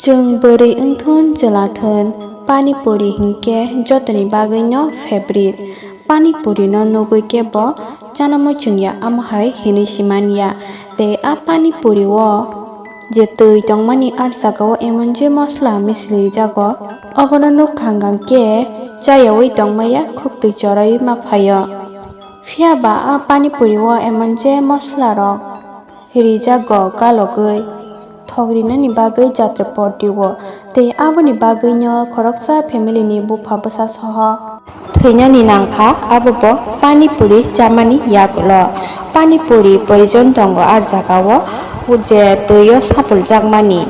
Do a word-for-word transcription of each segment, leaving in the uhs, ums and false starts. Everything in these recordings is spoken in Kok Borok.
Chwng bwrwi wngthun chwlathun, pani puri hinkhe jotoni bagwino favorite. Pani purino nugwi kebo chanamwi chwngya, amohai hinwi simanya. Tei a pani purio je twi tongmani, ar jagao emon je mosla misilijago, obono nukha hwnkhe chayawi tongmaya, khuktwi choraiwi ma phaio. Phiyaba a pani purio emon je moslarok rijago, kalogwi thok rinani bagwi jatra pot rio. Tei aboni bagwino khoroksa family ni bupha bwsa soho thwinani nangkha, abo bo pani puri chamani yagulo. Pani puri poison tongo ar jagao, je twio sapuljakmani.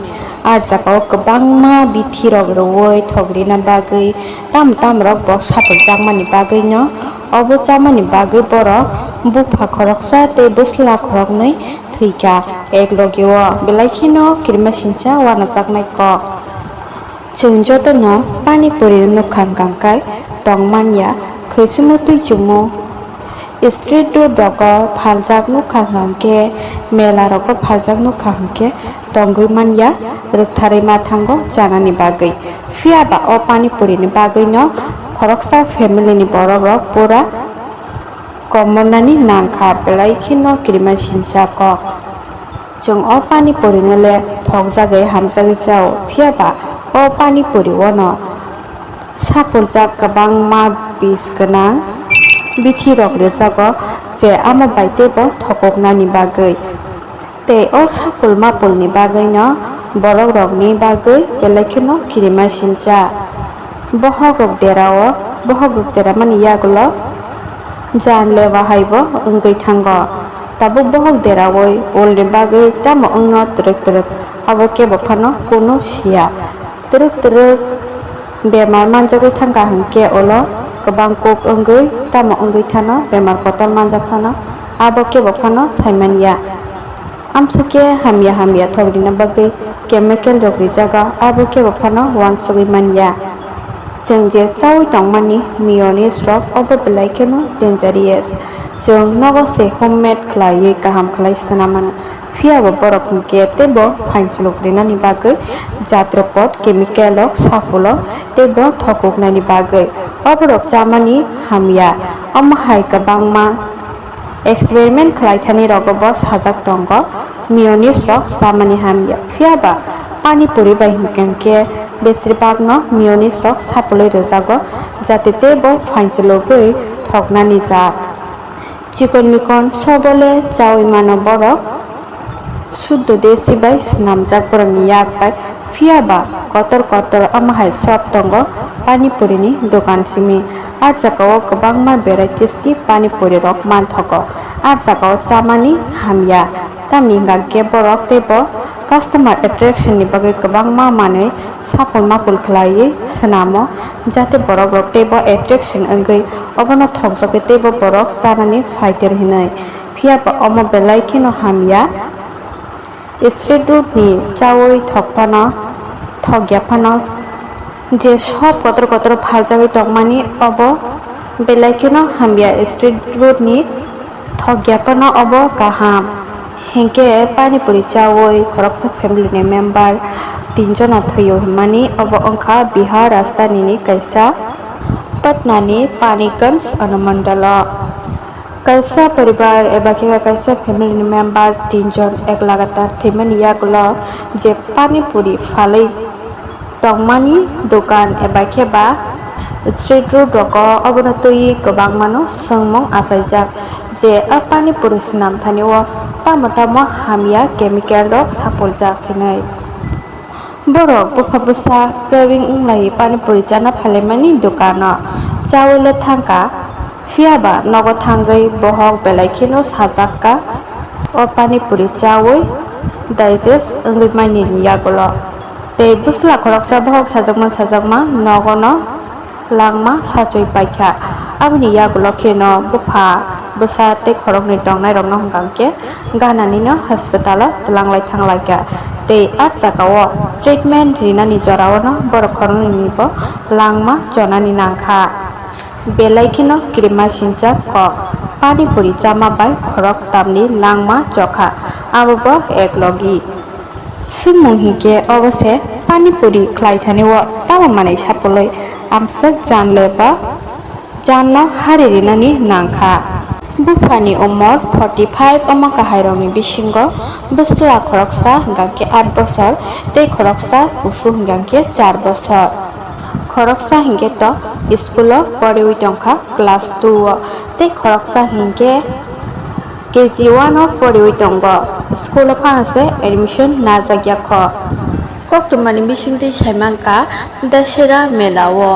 Ar jagao kwbangma bithi rok rwui thok rina bagwi tamo tamo rok bo sapuljakmani bagwino, obo chamani bagwi borok bupha khoroksa tei bwsla khoroknwi thwikha. Ek logi o belai kheno kirimasingcha uanajaknai kok. Chwng jotono pani puri nukha hwnkhe tongmanya, khwchumu twichumu street food rogo phaljak nukha hwnkhe, mela rogo phaljak nukha hwnkhe tongwi manya, rwktharwi ma thango chanani bagwi. Phiyaba o pani puri ni bagwino khoroksa family ni borok rok pura komornani nangkha, belai kheno kirimasingcha kok. Chwng o pani purino le thokjagwi hamjagwi chao, phiyaba o pani puri ono sapuljak kwbangma bis gwnang bithi rok rwjago, je amo bai teibo thokoknani bagwi. Tei o sapul mapulni bagwino borok rokni bagwi belai kheno kirimasingcha. Bohok rok derao, bohok rok deramani yagulo jan lewa haibo wngwi thango. Tabuk bohok deraui ulni bagwi tamo wngno twrwk twrwk, abo kebo phano kunu siya. Twrwk twrwk bemar manjagwi thangkha hwnkhe ulo kwbang kuk wngwi tamo wngwi thano, bemar kotor manjak phano abo kebo phano saimanya. Amsukhe hamya hamya thok rina bagwi chemical rok rijago, abo kebo phano uansugwi manya. Chwng je chaui tongmani mayonnaise rok, obo belai kheno dangerous. Chwng nogo se homemade khlaiwi kaham khlai swnamano. Phiyabo borok hwnkhe teibo phainchwlwk rinani bagwi jatra pot chemical rok sapulo teibo thokoknani bagwi. Oborok chamani hamya. Omo hai kwbangma experiment khlaithani rogo bo sajak tongo, mayonnaise rok chamani hamya. Phiyaba pani puri bai hwnkhe besir bagno mayonnaise rok sapulwi rwjago, jate teibo phainchwlwgwi thoknani jak. Chikon mikon sobole chaui mano borok. Suddo desi bai swnamjak borokni yak bai, phiyaba kotor kotor omo hai shop tongo pani puri ni dokan simi. A jagao kwbangma varieties ni pani puri rok manthogo. A jagao chamani hamya, tamni hwnkhe borok teibo customer attraction ni bagwi kwbangma manwi sapul mapul khlaiwi swnamo, jate borok rok teibo attraction wngwi obono thokjagwi teibo borok chanani phaitor hinwi. Phiyaba omo belai kheno hamya. Street food ni chaui thokphano, thokya phano, je shop kotor kotor phaljagwi tongmani, obo belai kheno hamya. Street food ni thokya phano obo kaham. Hinkhe pani puri chaui khoroksa family ni member tinjona thwio hinmani, obo wngkha Bihar rajdhani ni kaisa Patna ni Paniganj Anumandalo. Kaisa poribar eba khe kaisa family ni member tinjon ek lagatar thwimani yagulo je pani puri phalwi tongmani dokan eba khe ba street food rogo, obono twi kwbangmano swngmung achaijak je a pani puri swnam thani o tamo tamo hamya chemical rok sapuljak hinwi. Borok bupha bwsa craving wnglai pani puri chana phailaimani dokano. Chaui le thangkha, phiyaba nogo thangwi bohok belai kheno sajakka o pani puri chaui digest wngwi manini yagulo. Tei bwsla khoroksa bohok sajakma sajakma nogono langma sachoi paikha. Aboni yagulo kheno bupha bwsa tei khoroknwi tongnairokno hwnkha hwnkhe gananino hospitalo twlanglai thanglaikha. Tei a jagao treatment rinani joraono borok khoroknwini bo langma chonani nangkha. Belai kheno kirimasingcha kok, pani puri chama bai khorok tamni langma chokha, abo bo ek logi. Swngmung hinkhe obo se Pani puri khlai thani o tamo manwi sapolwi amswk jan leba janno hari rinani nangkha. Buphani umor forty five omo kahairokni bisingo bwsla khoroksa hwnkhe aat bosor tei khoroksa kusu hwnkhe char bosor. Khoroksa hwnkhe to school o poriwi tongkha class two o tei khoroksa hwnkhe K G one o poriwi tongo. School o phano se admission najak ya kho. Koktwmani bisingtwi saimankha Dasera mela o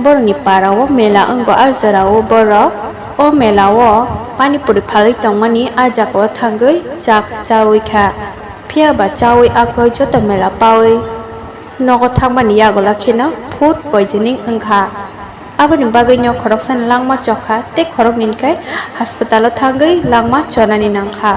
borokni para o mela wngo a jora o borok o mela o pani puri phalwi tongmani a jaga o thangwi chak chawi kha. Phiya ba chawi akhoi joto mela pawi nogo thangmani yagola kheno food poisoning wngkha. Aboni bagwino khoroksani langma chokha tei khoroknini khe hospital o thangwi langma chonani nangkha.